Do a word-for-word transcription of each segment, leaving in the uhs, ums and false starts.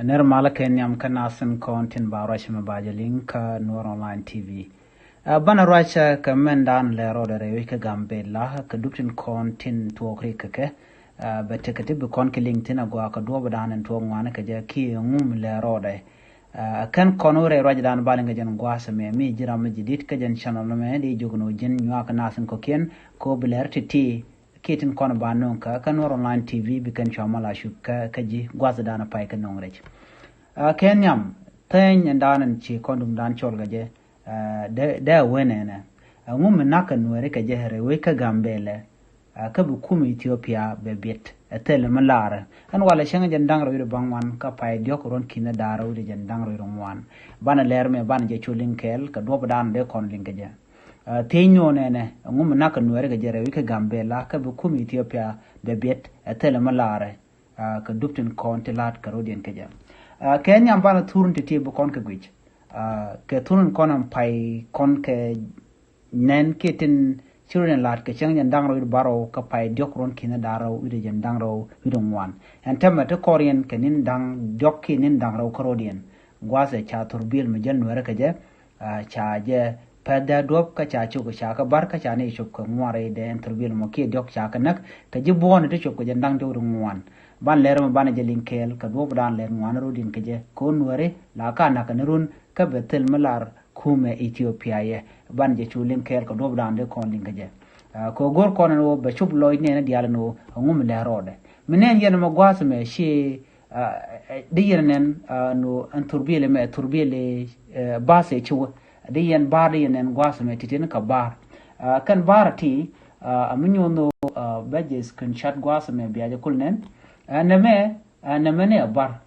Nɛr malä kɛ nhiam kä nath tin kɔn tin ba ruac mɛ ba jɛ liŋ kä Nuer Online T V. Ɛ, banɛ ruac kɛ mɛn dan lɛ rɔɔdɛ rɛy wec kä Gambɛla kɛ dup tin kɔn tin tuɔɔk rik kɛ kɛ. Ɛ, bɛ tekɛ ti bi kɔn kɛ liŋ thin agɔaa kɛ duɔɔp dan in tuɔɔk ŋuan kɛ jɛ kiɛ ŋum lɛ rɔɔdɛ. Ɛ, kɛn kɔn wä rɛy ruac dan ba liŋ kɛ jɛn gua̱a̱th mɛ mi ji̱ ram mi ji̱ dit kä jɛn channel mɛ di jok ni wä ji̱n nyuak nath tin kɔ̱kiɛn kɛ wä bi lɛr ti̱ti̱. Kiɛ tin kɔn ba nöŋ kä kä Nuer Online T V bi kɛn cua mal a cup kä kä ji̱ gua̱th dan pay kä nöŋ rɛc. Ɛ, kɛ nhiam theny ɛn dan ɛn ci kɔn dum dan cɔl kɛ jɛ. Ɛ, dee dee wen ɛnɛ. Ɛ, ŋu mi nak kɛ Nuɛri kɛ jɛ rɛy wec kä Gambɛlɛ. Ɛ, kä bi kum Ethiopia bɛ biɛt ɛ thil mi larɛ ɛn walɛ cäŋ jɛn da̱ŋ rɛw wi̱cdɛ baŋ wan kä pay diɔ̱k ruɔ̱n ki̱n da̱ŋ rɛw wi̱cdɛ jɛn da̱ŋ rɛw wi̱cdɛ ŋuan. Banɛ lɛr mɛ banɛ jɛ cu liŋ kɛɛl kɛ duɔ̱p dan dee kɔn liŋ kɛ jɛ. Ɛ, thiec nöö nɛnɛ, ɛŋu mi nak kɛ Nuɛri kɛ jɛ rɛy wec kä Gambɛla kä bi kum Ethiopia bɛ biɛt ɛ thilɛ mi laarɛ, ɛ, kɛ dup tin kɔn ti la̱t kɛ rɔ̱diɛn kɛ jɛ. Ɛ, kɛ nhiam banɛ thurun ti ti bi kɔn kɛ guic. Ɛ, kɛ thurun kɔn ɛn pay kɔn kɛ nɛn kiɛ tin ci rɔ̱diɛn la̱t kɛ cäŋ jɛn da̱ŋ rɛw wi̱cdɛ bärɔw kä pay diɔ̱k ruɔ̱n ki̱n da̱ŋ rɛw wi̱cdɛ jɛn da̱ŋ rɛw wi̱cdɛ ŋuan. Ɛn tɛmɛ ti kɔriɛn kɛ ni̱n da̱ŋ diɔ̱k kiɛ ni̱n da̱ŋ rɛw kä rɔ̱diɛn. Gua̱a̱th ɛ ca thurbil mi jäl Nuɛri kɛ jɛ. Ɛ, ca jɛ pɛth dee duɔ̱p kä ca cok ca kä bar kä ca ni cop kɛ ŋuan rɛy dee ɛn thurbil mɔ kiɛ diɔ̱k ca kä näk kɛ ji̱ buɔ̱ɔ̱n ti cop kɛ jɛ da̱ŋ diɔ̱k ri ŋuan. Ban lɛr mɛ banɛ jɛ liŋ kɛɛl kɛ duɔ̱p dan lɛr ŋuan rɔ̱diɛn kɛ jɛ kɛ wä Nuɛri la ka nak kɛ ni run kä bɛ thil mi lar kumɛ Ethiopia yɛ. Ban jɛ cu liŋ kɛɛl kɛ duɔ̱p dan dee kɔn liŋ kɛ jɛ. Ɛ, kɛ wä go̱r kɔn ɛn wä bɛ cop lɔc ni ɛn diaal ɛn wä ɛŋu mi lɛr rɔɔdɛ. Mi nɛn yɛn mɛ gua̱a̱th mɛ ci Ɛ, ɛ, di yɛn nɛn, ɛ, nu ɛn thurbil mɛ, thurbil, ɛ, bath ɛ ci wä. Di yɛn bar di yɛn nɛn gua̱a̱th mɛ titin kɛ bar. Ɛ, kɛn bar ti, ɛ, mi nyuɔn nu, ɛ, bɛ jɛ screenshot gua̱a̱th mɛ bia jɛ kul nɛn. Ɛ, nɛmɛ, ɛ, nɛmɛ ni ɛ bar.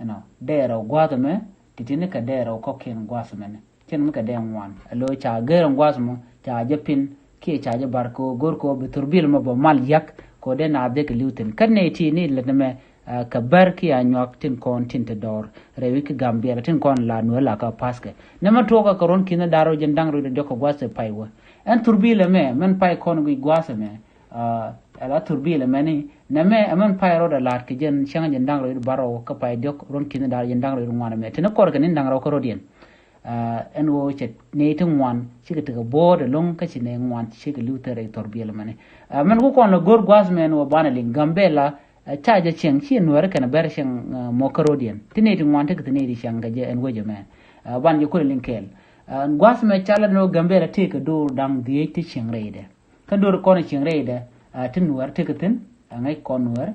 Ɛnɔ, dɛɛrɛ gua̱a̱th mɛ titin kɛ dɛɛrɛ kɔkiɛn gua̱a̱th mɛ ni. Cin mi kɛ dee ŋuan. Alo ca gɛr ŋuath mɔ, ca jɛ pin, kiɛ ca jɛ bar kɛ go̱r kɛ bi thurbil mɔ bɛ mal yak, kɛ dee na dhek liw thin. Kä nɛy ti ni lät mɛ, ɛ, kɛ bär kiɛ a nyuak tin kɔn tin te dɔɔr. Rɛy wi̱c ki Gambɛla tin kɔn la Nuɛr la ka paskɛ. Nɛ mɛ tuɔɔk kɛ ruɔn ki̱n da̱ŋ rɛw jɛn da̱ŋ rɛw diɔk kɛ gua̱th pay wä. Ɛn thurbil mɛ, mɛn pay kɔn guic gua̱th mɛ. Ɛ, ala thurbil mɛ ni, nɛ mɛ, ɛ mɛn pay rɔɔdɛ la̱t kɛ jɛn cäŋ jɛn da̱ŋ rɛw bärɔw kä pay diɔk ruɔn ki̱n da̱ŋ rɛw jɛn da̱ŋ rɛw ŋuan mɛ. Tin kɔr kɛ ni da̱ŋ rɛw kä rɔɔdiɛn. Ɛ, ɛn ɣöö cɛ nɛy ti ŋuan cikɛ tekɛ bo̱o̱r ɛlɔ̱ŋ kä ci nɛy ŋuan cikɛ li̱w thɛr rɛy thurbil mɛni. Ɛ, mɛn ku kɔn lɛ go̱r gua̱a̱th mɛn wä banɛ liŋ Gambɛla, ɛ, ca jɛ cieŋ ci Nuɛri kɛnɛ bɛr cieŋ, ɛ, mɔ kä rɔɔdiɛn. Ti nɛy ti ŋuan tekɛ ti nɛy ti cieŋ kɛ jɛ ɛn wecɛ mɛ. Ɛ, ban jɛ kulɛ liŋ kɛɛl. Ɛ, gua̱a̱th mɛ ca lɛ ni wä Gambɛla tëëkɛ do̱r da̱ŋ dhieec ti cieŋ rɛydɛ. Kä do̱r kɔn cieŋ rɛydɛ, ɛ, ti Nuɛr tekɛ thi̱n, ɛ, ŋäc kɔn Nuɛr.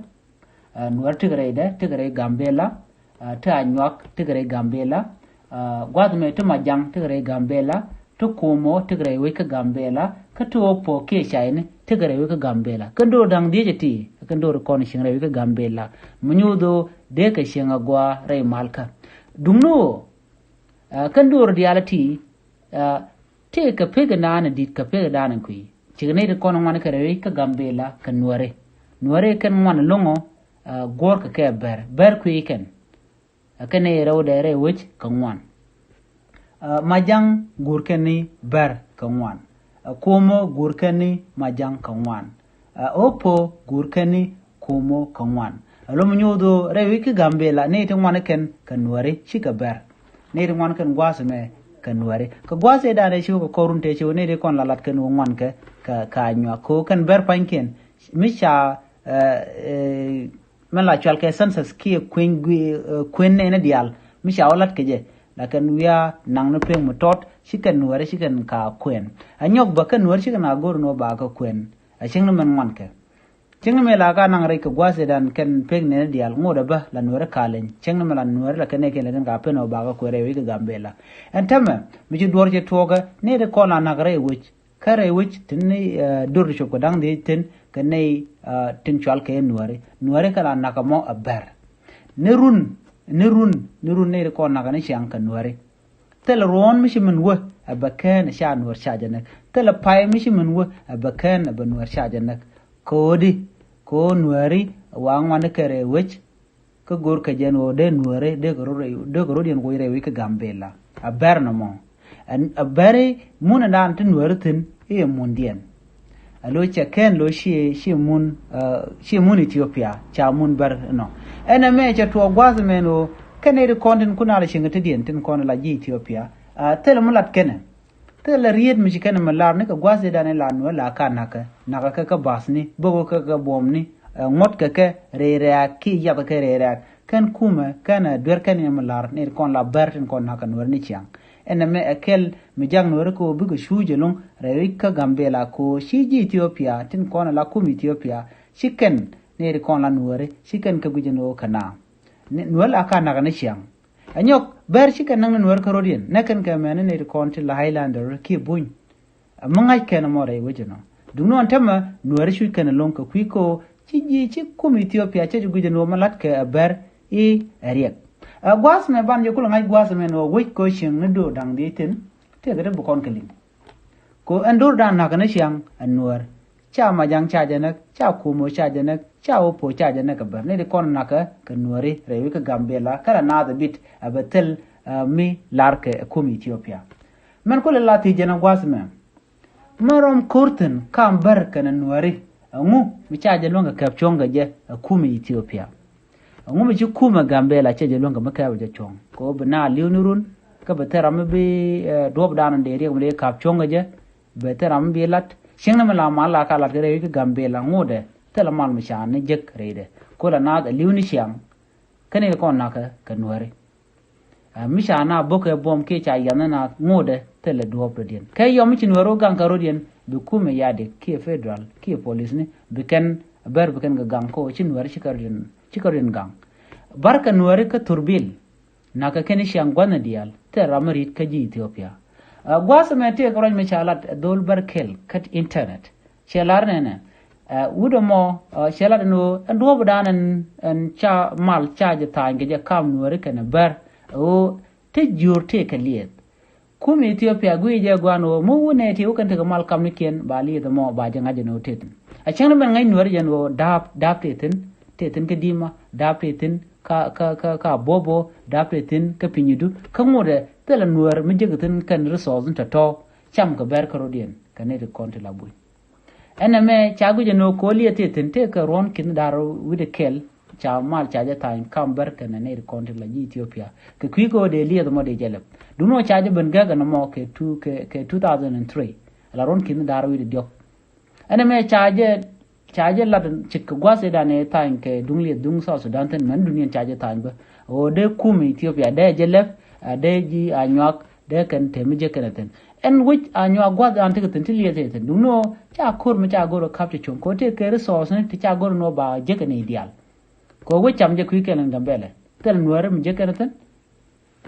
Ɛ, Nuɛr tekɛ rɛydɛ, tekɛ rɛy Gambɛla, ɛ, ti Anyuak tekɛ rɛy Gambɛla, ɛ, gua̱th mɛ ti Majaŋ tekɛ rɛy Gambɛla, ti Komo tekɛ rɛy wec kä Gambɛla, kä ti Opo kiɛ Cayni tekɛ rɛy wec kä Gambɛla. Kɛn do̱r da̱ŋ dhieec ɛ ti, kɛn do̱r kɔn cieŋ rɛy wec kä Gambɛla. Mi nyuuth ɣöö dee kɛ cieŋ agɔaa rɛy malkä. Duŋni ɣöö, ɛ, kɛn do̱r diaal ɛ ti, ɛ, tëëkɛ pek in daanɛ di̱t kɛ pek in daanɛ kui̱. Cikɛ nɛy ti kɔn ŋuan kɛ rɛy wec kä Gambɛla kɛ Nuɛri. Nuɛri kɛn ŋuan lo̱ŋɔ, ɛ, guɔ̱ɔ̱rkɛ kɛ Bär. Bär kui̱ kɛn. Ɛ, kɛn nɛy rɛwdɛ rɛy wec kɛ ŋuan. Ɛ, Majaŋ guur kɛn ni Bär kɛ ŋuan. Ɛ, Komo guur kɛn ni Majaŋ kɛ ŋuan. Ɛ, Opo guur kɛn ni Komo kɛ ŋuan. Ɛ, lom nyuuth ɣöö rɛy wec ki Gambɛla nɛy ti ŋuan kɛn kɛ Nuɛri cikɛ Bär. Nɛy ti ŋuan kɛn gua̱a̱th mɛ kɛ Nuɛri. Kɛ gua̱a̱th ëë da̱a̱n ëë ci wä kɛ kɔr run tëë ci wä nɛy ti kɔn la lat kɛn wä ŋuan kɛ, kɛ, kɛ Anyuak. Kɛ wä kɛn Bär pa̱nykiɛn. Mi ca, ɛ, ɛ, mɛn la cual kɛ census kiɛ kuën gui-, ɛ, kuën nɛy ni diaal. Mi ca wä lat kɛ jɛ. Lakin wiaa naŋ ni pek mi tɔt, ci kɛn Nuɛri ci kɛn ka kuɛn. Anyuak bä kɛn Nuɛri ci kɛn a go̱r ni wä ba kɛ kuɛn. A cieŋ ni mɛn ŋuan kɛ. Cieŋ ni mɛ la ka naŋ rɛy kɛ gua̱a̱th ëë da̱a̱n kɛn pek nɛy ni diaal ŋot ɛ bä la Nuɛri kaleny. Cieŋ ni mɛ la Nuɛri la kɛn ɛ kɛn la kɛn ka pen ɛ wä ba kɛ kuɛn rɛy wec kɛ Gambɛla. Ɛn täämɛ, mi ci duɔ̱ɔ̱r cɛ tuɔɔkɛ, nɛy ti kɔn la na̱k rɛy wec. Kä rɛy wec tin ni, ɛ, do̱r ti cop kɛ da̱ŋ dhieec thi̱n kɛ nɛy, ɛ, tin cual kɛ Nuɛri. Nuɛri kɛ la na̱k ɛmɔ ɛ Bär. Ni run, ni run, ni run nɛy ti kɔn na̱k ni ciaŋ kɛ Nuɛri. Thilɛ ruɔ̱ɔ̱n mi ci min wä ɛ bɛ kään ɛ ca Nuɛr ca jɛ näk. Thilɛ pay mi ci min wä ɛ bɛ kään ɛ bɛ Nuɛr ca jɛ näk. Ko̱o̱di, ko̱o̱ Nuɛri wa ŋuan kɛ rɛy wec. Kä go̱r kɛ jɛn ɣöö dee Nuɛri dee kɛ rɔ̱, dee kɛ rɔ̱diɛn woc rɛy wec kä Gambɛla. A Bär nɔmɔ. Ɛn a Bär i̱ mun ɛn daan ti Nuɛri thi̱n i̱ ɛ mundiɛn. A lo̱c cɛ kɛn lo̱c ci, ci mun, ɛ, ci mun Ethiopia, ca mun Bär nɔ. Ɛn ɛmɛ cɛ tuɔɔk gua̱a̱th mɛn ɣöö Kɛn nɛy ti kɔn tin kun a la cieŋ ti diɛn tin kɔn la ji̱ Ethiopia. Thilɛ mi lat kɛnɛ. Thilɛ riet mi ci kɛnɛ mi lar ni kɛ gua̱th idan ilan wä la ka nakä. Nakä kɛ kɛ bathni, bok kɛ kɛ buɔmni, ŋuɔ̱t kɛ kɛ rɛy rɛ̈ɛ̈k ki yath kɛ rɛy rɛ̈ɛ̈k. Kɛn kumɛ kɛn duer kɛn in mi lar nɛy ti kɔn la bär tin kɔn nakä nuɔr ni ciaŋ. Ɛn ɛmɛ ɛ kɛl mi jak nuɔri kɛ wä bikɛ cuuc ɛlɔ̱ŋ rɛy wi̱c kä Gambela kɛ wä ci ji̱ Ethiopia tin kɔn la kum Ethiopia. Ci kɛn nɛy ti kɔn la nuɔri ci kɛn kɛ guic ɛn wä kɛ na. Nuɔr la ka nakä ni ciaŋ. Anyɔk bɛr cikɛ naŋ ni nuɔr kä rot yɛn nɛ kɛn kɛ mɛn ni nɛy ti kɔn ti la Highlander kiɛ buny. Mi ŋa̱c kɛn mɔ rɛy wecɛ nɔ duŋ ni ɣɔn tämɛ nuɔr cuc kɛn loŋ kɛ kui̱ ko ci ji̱ ci kum Ethiopia cɛ ci guic ni wä mi lat kɛ ɛ bɛr i̱ ɛ riɛk. Ɛ gua̱a̱th mɛ ban jɛ kulɛ ŋa̱c gua̱a̱th mɛ ni wä wec ko cieŋ ni do̱r da̱ŋ dhiec thi̱n. Tëëkɛ ti bi kɔn kɛ liŋ. Ko ɛn do̱r da̱ŋ na̱k ni ciaŋ ɛ nuɔr. Ca Majaŋ ca jɛ näk, ca Kumo ca jɛ näk, ca Opo ca jɛ näk kɛ bär. Ni di kɔn nakä kɛ nuɔri rɛy wi̱c kä Gambela kä la naath a bit a bɛ thil mi lar kɛ kum Ethiopia. Mɛn kulɛ la thiec jɛn a gua̱th mɛ. Mɛ rɔm ko̱r thi̱n kam bär kɛn a nuɔri. Ɛŋu mi ca jɛ luäŋ kɛ kɛp cuɔ̱ŋ kɛ jɛ a kum Ethiopia. Ɛŋu mi ci kumɛ Gambela cɛ jɛ luäŋ kɛ mi kɛɛpɛ jɛ cuɔ̱ŋ kɛ ɣöö bi na li̱w ni run. Kä bi thil ram mi bi duɔ̱p dan in dee riɛk mi dee kap cuɔ̱ŋ kɛ jɛ. Bi thil ram mi bi lat cieŋni mi la mal la ka lat kɛ rɛy wi̱c kä Gambela ŋotdɛ. Thilɛ mal mi ca ni jek rɛydɛ. Kolɛ naath ɛ li̱w ni ciaŋ. Kä ni kɔn nakä kɛ nuɛri. Mi ca na bok kɛ buɔm kiɛ ca yiath ni naath ŋotdɛ thilɛ duɔ̱ɔ̱p rɔ̱diɛn kɛ yɔm mi ci nuɛri wä gaŋ kɛ rɔ̱diɛn. Bi kumɛ yadik kiɛ federal kiɛ polisni bi kɛn bär bi kɛn kɛ gaŋ kɛ ɣöö ci nuɛri ci kɛ rɔ̱diɛn ci kɛ rɔ̱diɛn gaŋ. Bär kɛ nuɛri kä thurbil. Nakä kɛn i̱ ciaŋ gua̱thni diaal thil ram mi ri̱t kä ji̱ Ethiopia. Gua̱a̱th ɛmɛ tëëkɛ ruac mi ca lat ɛ dhol bär kɛl kä internet. Cɛ lar nɛnɛ wut ɛmɔ cɛ lat ɛn ɣöö ɛn duɔ̱ɔ̱p dan ɛn ca mal ca jɛ tha̱a̱ny kɛ jɛ kam nuɔ̱ɔ̱ri kɛnɛ bär ɛ ɣöö te jiöör tëëkɛ liɛth. Kum Ethiopia guic jɛ gua̱n ɣöö mi wun nɛ ti wä kɛn tekɛ mal kamnikiɛn ba lieth ɛmɔ ba jɛ ŋa̱c jɛ ni wä tet. A cäŋ ni mɛn ŋäc nuäär jɛ ni ɣöö da̱a̱p da̱a̱p tëë thi̱n tëë thi̱n kä Dima da̱a̱p tëë thi̱n kä kä kä kä Abobo da̱a̱p tëë thi̱n kä Pinyidu kä ŋotdɛ thilɛ nuäär mi jek thi̱n kɛn resource ni tɔ̱tɔ̱. Cam kɛ bɛr kä rɔ̱diɛn kɛ nɛy ti kɔn ti la buny. Ɛn ɛmɛ ca guic ɛn ɣöö ko̱o̱l yɛ thiee thi̱n tëëkɛ ruɔ̱n ki̱n da̱r wi̱cdɛ kɛl. Ca mal ca jɛ tha̱a̱ny kam bär kɛnɛ nɛy ti kɔn ti la ji̱ Ethiopia kɛ kui̱ kɛ ɣöö dee lieth ɛmɔ dee jɛ lɛp. Duŋni ɣöö ca jɛ ben gäk ɛn ɛmɔ kɛ two kɛ kɛ two thousand and three. Ala ruɔ̱n ki̱n da̱r wi̱cdɛ diɔ̱k. Ɛn ɛmɛ ca jɛ ca jɛ lat cik kɛ gua̱th idan ɛ tha̱a̱ny kɛ duŋ lieth duŋ South Sudan thi̱n mɛn duniɛn ca jɛ tha̱a̱ny bä. Ɣöö dee kum Ethiopia dee jɛ lɛp dee ji̱ Anyuak dee kɛn tɛm mi jek kɛn ɛ thi̱n. Ɛn wec Anyuak gua̱th an tekɛ thi̱n ti lieth ɛ thi̱n duŋni ɣöö ca ko̱r mi ca go̱r ɛ kap cɛ cuɔ̱ŋ kɛ ɣöö tëëkɛ resource ni ti ca go̱r ni ɣöö ba jek kɛn i̱ diaal. Kɛ ɣöö wec cam jɛ kui̱ kɛl in Gambɛlɛ thil nuääri mi jek kɛn ɛ thi̱n.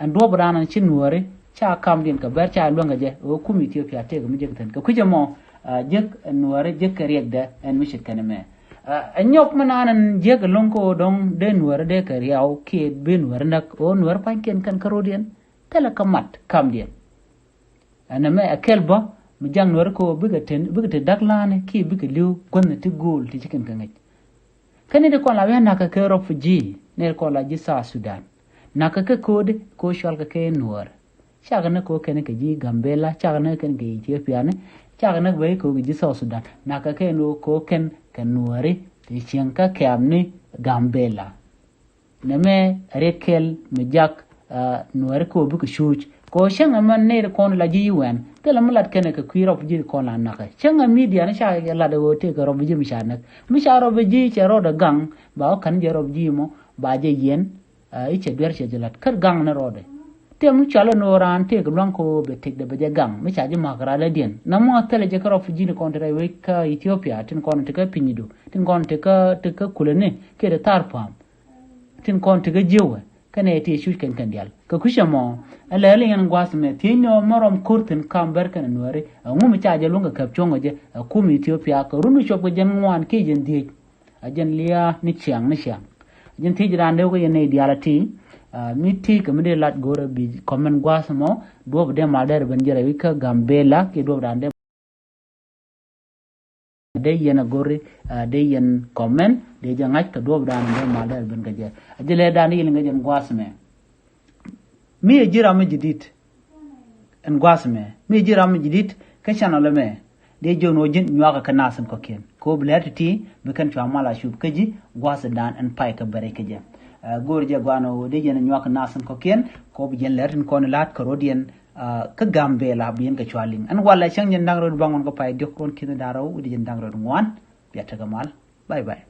Ɛn duɔ̱ɔ̱p raan ɛn ci nuääri ca kamdiɛn kɛ bɛr ca luäŋ kɛ jɛ ɣöö kum Ethiopia tëëkɛ mi jek thi̱n kɛ kui̱c ɛmɔ. Jek nuääri jek kɛ riɛkdɛ ɛn mi ce̱tkɛ ni mɛ. Ɛ nyɔk mi naan ɛn jiäk ɛlɔ̱ŋ kä ɣöö dɔ̱ŋ dee nuääri dee kɛ riaw kiɛ bi nuääri näk ɣöö nuääri pa̱nykiɛn kɛn kä ro̱diɛn. Thilɛ kä mat kamdiɛn. Ɛn ɛmɛ ɛ kɛl bä mi jak nuääri kä ɣöö bikɛ te bikɛ te da̱k la̱a̱ni kiɛ bikɛ li̱w guäthni ti gööl ti ci kɛn kɛ ŋäc. Kä ni ti kɔn la wi̱i̱ nakä kɛ refugee ni ti kɔn la ji̱ South Sudan. Nakä kɛ ko̱o̱di ko̱o̱ cual kɛ kɛ nuäär. Cakɛ ni ko̱o̱ kɛn kɛ ji̱ Gambela cakɛ ni kɛn kɛ Ethiopia ni. Cakɛ ni bɛ ko̱o̱ kɛ ji̱ South Sudan nakä kɛ ni ko̱o̱ kɛn kɛ nuääri ti cieŋ kä kɛɛp ni Gambela. Nɛmɛ riɛk kɛl mi jak nuääri kɛ ɣöö bikɛ cuuc kɛ ɣöö cäŋ ɛmɛ nɛy ti kɔn la ji̱ U N. Thilɛ mi lat kɛnɛ kɛ kui̱ refugee ti kɔn la nakä cäŋ ɛ media ni ca lat ɣöö tëëkɛ refugee mi ca näk mi ca refugee cɛ rɔɔdɛ gaŋ. Ba ɣä ka̱n jɛ refugee mɔ ba jɛ yiɛn i̱ cɛ duer cɛ jɛ lat kä gaŋ ni rɔɔdɛ. Tëë mi cual ɛn ɣöö raan tëëkɛ lua̱ŋ kɛ ɣöö bɛ tëkdɛ bɛ jɛ gaŋ mi ca ji̱ ma̱k raadädiɛn. Namɔ thilɛ jɛ kä refugee ni kɔn ti rɛy wec kä Ethiopia tin kɔn ti kä Pinyidu tin kɔn ti kä ti kä Kuleni kiɛ ti Thar Pam. Tin kɔn ti kä jiöwɛ kɛnɛ ti cuc kɛn kɛn diaal kɛ kui̱c ɛmɔ. Ɛ lɛ liŋ ɛn gua̱a̱th mɛ thiec ni ɣöö mɛ rɔm ko̱r thi̱n kam bär kɛnɛ nuääri. Ɛŋu mi ca jɛ luäŋ kɛ käp cuɔ̱ŋ ɛ jɛ ɛ kum Ethiopia kɛ run mi cuɔp kɛ jɛn ŋuan kiɛ jɛn dhiec. A jɛn lia̱a̱ ni ciaŋ ni ciaŋ. A jɛn thiec raan dee wä kɛ yɛn nɛy diaal a ti. Mi ti kɛ mi dee lat go̱rɛ bi comment gua̱a̱th mɔ duɔ̱p dee mal dee rɛ ben jɛ rɛ wi̱c kä Gambela kiɛ duɔ̱p raan dee dee yɛn a go̱ri dee yɛn comment dee jɛ ŋa̱c kɛ duɔ̱p raan dee mal dee rɛ ben kɛ jɛ. A jɛ lɛ daan yɛn kɛ jɛn gua̱a̱th mɛ. Mi ɛ ji̱ ram mi ji̱ di̱t. Ɛn gua̱a̱th mɛ mi ji̱ ram mi ji̱ di̱t kä channel ɛmɛ. Dee jiök ni wä ji̱n nyuakä kä nath in kɔ̱kiɛn kɛ wä bi lɛr ti̱ti̱ bi kɛn cua mal a cup kä ji̱ gua̱a̱th dan ɛn pay kä bɛrɛ kä jɛ. Go̱o̱r jɛ gua̱a̱n ɣöö dee jɛn nyuak nath in kɔ̱kiɛn kɛ ɣöö bi jɛn lɛr tin kɔn la̱t kɛ rɔ̱diɛn kä Gambɛla bi yɛn kɛ cua liŋ. Ɛn walɛ cäŋ jɛn da̱ŋ rɛw baŋ ɣɔn kä pay diɔ̱k ruɔ̱n ki̱n da̱ŋ rɛw dee jɛn da̱ŋ rɛw ŋuan. Bia tekɛ mal. Bye bye.